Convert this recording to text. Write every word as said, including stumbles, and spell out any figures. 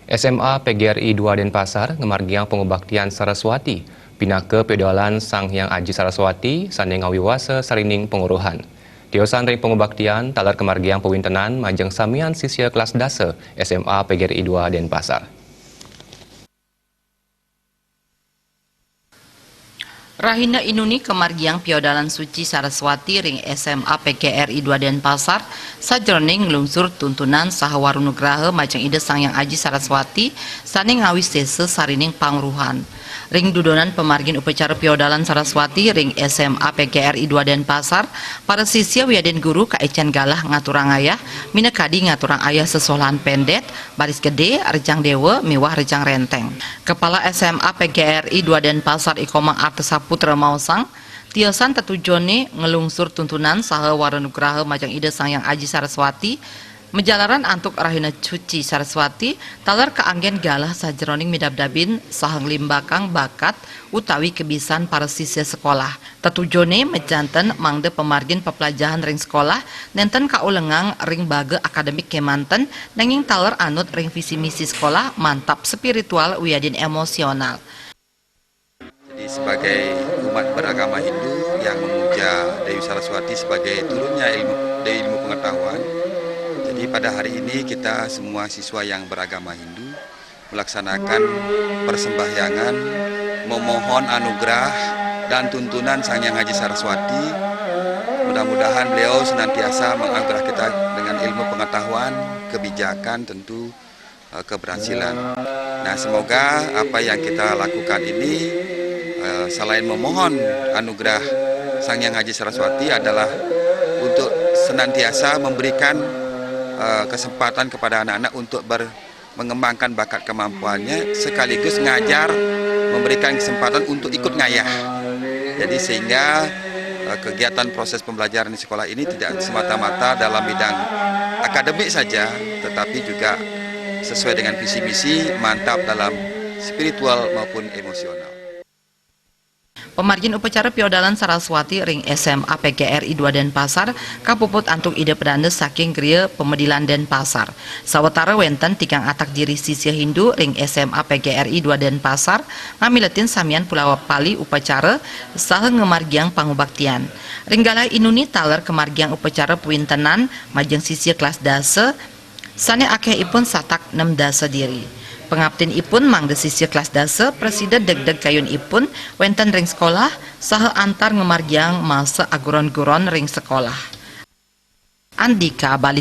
S M A P G R I dua Denpasar ngamargiang pangubaktian Saraswati, pinaka piodalan Sang Hyang Aji Saraswati sane ngawiwasa sarining panguruhan. Tiosan ring pangubaktian taler kamargiang pawintenan majeng samian sisia kelas dasa S M A P G R I dua Denpasar. Rahina inuni kamargiang piodalan suci Saraswati ring S M A P G R I dua Denpasar, sajeroning nglungsur tuntunan saha wara nugraha majeng Ida Sang Hyang Aji Saraswati sane ngawisesa sarining panguruhan. Ring dudonan pamargin upacara piodalan Saraswati ring S M A P G R I dua Denpasar, para sisia wiadin guru kaecan galah ngaturang ayah, minakadi ngaturang ayah sesolahan pendet, baris gede, rejang dewa, miwah rejang renteng. Kepala S M A P G R I dua Denpasar I Komang Arta Saputra maosang, tiosan tetujone nglungsur tuntunan saha wara nugraha majeng Ida Sang Hyang Aji Saraswati, majalaran antuk Rahina Suci Saraswati, taler kaanggen galah sajeroning midabdabin saha nglimbakang bakat utawi kebisan para sisia sekolah. Tetujone majanten mangda pamargin peplajahan ring sekolah nenten kaulengang ring baga akademik kemanten, nanging taler anut ring visi misi sekolah mantap spiritual wiadin emosional. Jadi sebagai umat beragama Hindu yang memuja Dewi Saraswati sebagai turunnya ilmu, Dewi ilmu pengetahuan, jadi pada hari ini kita semua siswa yang beragama Hindu melaksanakan persembahyangan, memohon anugerah dan tuntunan Sang Hyang Aji Saraswati. Mudah-mudahan beliau senantiasa menganugerah kita dengan ilmu pengetahuan, kebijakan, tentu eh, keberhasilan. Nah, semoga apa yang kita lakukan ini eh, selain memohon anugerah Sang Hyang Aji Saraswati adalah untuk senantiasa memberikan eh, kesempatan kepada anak-anak untuk ber mengembangkan bakat kemampuannya sekaligus ngajar, memberikan kesempatan untuk ikut ngayah. Jadi sehingga eh, kegiatan proses pembelajaran di sekolah ini tidak semata-mata dalam bidang akademik saja, tetapi juga sesuai dengan visi misi, mantap dalam spiritual maupun emosional. Pamargin upacara piodalan Saraswati ring S M A P G R I dua Denpasar kapuput antuk Ida Pedanda saking Gria Pemedilan Denpasar. Sawatara wenten tigang atak diri sisia Hindu ring S M A P G R I dua Denpasar ngamiletin samian pulawa pali upacara saha ngamargiang pangubaktian. Ring galah inuni taler kamargiang upacara pawintenan majeng sisia kelas dasa, sane akeh ipun satak nem dasa diri. Pangaptin ipun mangda sisia kelas dasa prasida degdeg kayun ipun wenten ring sekolah saha antar ngamargiang masa aguron-guron ring sekolah. Andika Bali